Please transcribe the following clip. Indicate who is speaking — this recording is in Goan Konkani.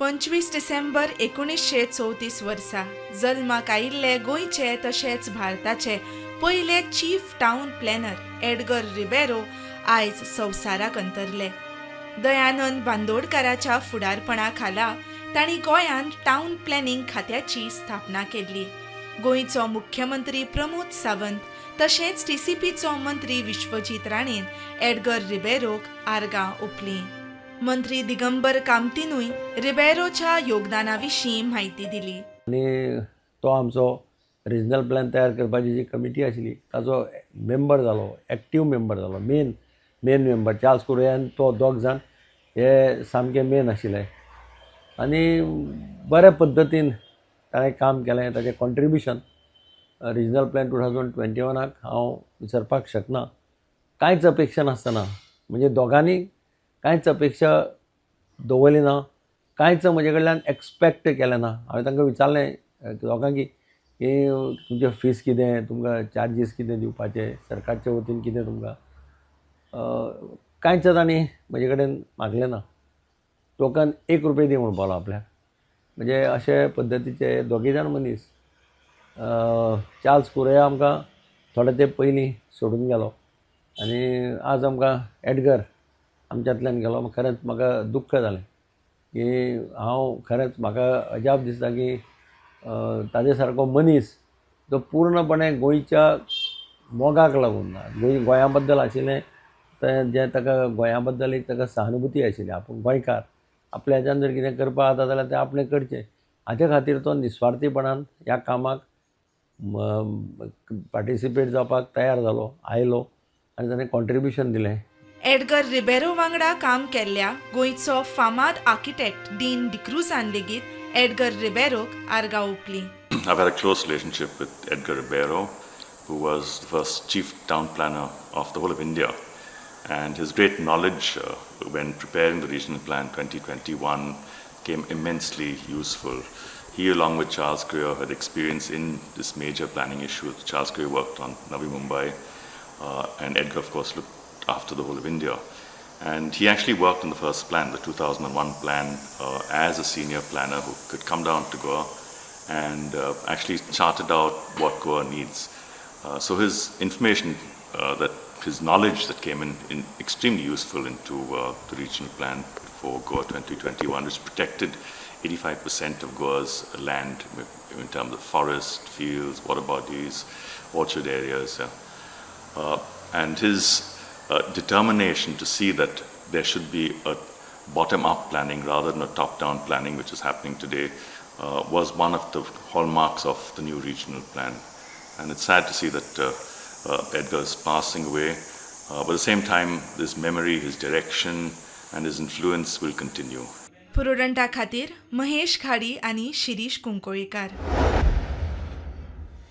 Speaker 1: 25 डिसेंबर 1934 वर्सा जल्माक आयिल्ले गोंयचे तशेंच भारताचे पयले chief town planner Edgar Ribeiro आयज संवसाराक अंतरले. दयानंद बांदोडकाराच्या फुडारपणा खाला तांणी गोंयांत टावन प्लॅनिंग खात्याची स्थापना केल्ली. गोंयचो मुख्यमंत्री प्रमोद सावंत तशेंच टीसीपीचो मंत्री विश्वजीत राणेन एडगर रिबेरोक आर्गां ओपलीं. मंत्री दिगंबर कामतीनूय रिबेरोच्या योगदाना विशीं म्हायती दिली.
Speaker 2: आनी तो आमचो रिजनल प्लॅन तयार करपाची जी कमिटी आशिल्ली, ताचो मेंबर जालो, एक्टीव मेंबर जालो. Main main member Charles Kurreya आनी तो, दोग जाण हे सामके मेन आशिल्ले आनी बऱ्या पद्दतीन ताणें काम केलें. ताचें कॉन्ट्रिब्युशन रिजनल प्लॅन 2021 हांव विसरपाक शकना. कांयच अपेक्षा नासतना, म्हणजे दोगांनी कांयच अपेक्षा दवरली ना, कांयच म्हजे कडल्यान एक्सपेक्ट केलें ना. हांवें तांकां विचारलें दोगांकी की तुमचें फीस कितें, तुमकां चार्जीस कितें दिवपाचे, सरकारच्या वतीन कितें तुमकां. कांयच तांणी म्हजे कडेन मागलें ना. टोकन 1 रुपया दी म्हणपालो आपल्याक. म्हणजे अशे पद्दतीचे दोगूय जाण मनीस. चार्ल्स कुर्रेया आमकां थोडे तेंप पयलीं सोडून गेलो आनी आज आमकां एडगर आमच्यांतल्यान गेलो. खरेंच म्हाका दुख्ख जालें की हांव खरेंच म्हाका अजाप दिसता की ताजे सारको मनीस जो पूर्णपणे गोंयच्या मोगाक लागून, गोंया बद्दल आशिल्लें तें जें ताका गोंया बद्दल एक ताका सहानुभूती आशिल्ली, आपूण गोंयकार, आपल्या हेच्यान जर कितें करपाक जाता जाल्यार तें आपणें करचें, हाचे खातीर तो निस्वार्थीपणान ह्या कामाक पार्टिसिपेट जावपाक तयार जालो, आयलो आनी ताणें कॉन्ट्रिब्युशन दिलें.
Speaker 1: एडगर रिबेरो वांगडा काम केल्ल्या गोंयचो फामाद आर्किटेक्ट डीन डिक्रुजान लेगीत एडगर रिबेरोक आर्गां ओपलीं.
Speaker 3: I've had a close relationship with Edgar Ribeiro, who was the first chief town planner of the whole of India. And his great knowledge when preparing the regional plan 2021 came immensely useful. He, along with Charles Correa, had experience in this major planning issue. Charles Correa worked on Navi Mumbai, and Edgar, of course, looked after the whole of India. And he actually worked on the first plan, the 2001 plan, as a senior planner who could come down to Goa and actually charted out what Goa needs. So his information, that his knowledge that came in extremely useful into the regional plan for Goa 2021, which protected 85% of Goa's land in terms of forest, fields, water bodies, orchard areas. Yeah. And his determination to see that there should be a bottom-up planning rather than a top-down planning, which is happening today, was one of the hallmarks of the new regional plan. And it's sad to see that Edgar is passing away, but at the same time, his memory, his direction, and his influence will continue.
Speaker 1: प्रुडंटा खातीर महेश घाडी आनी शिरीष कुंकळीकार.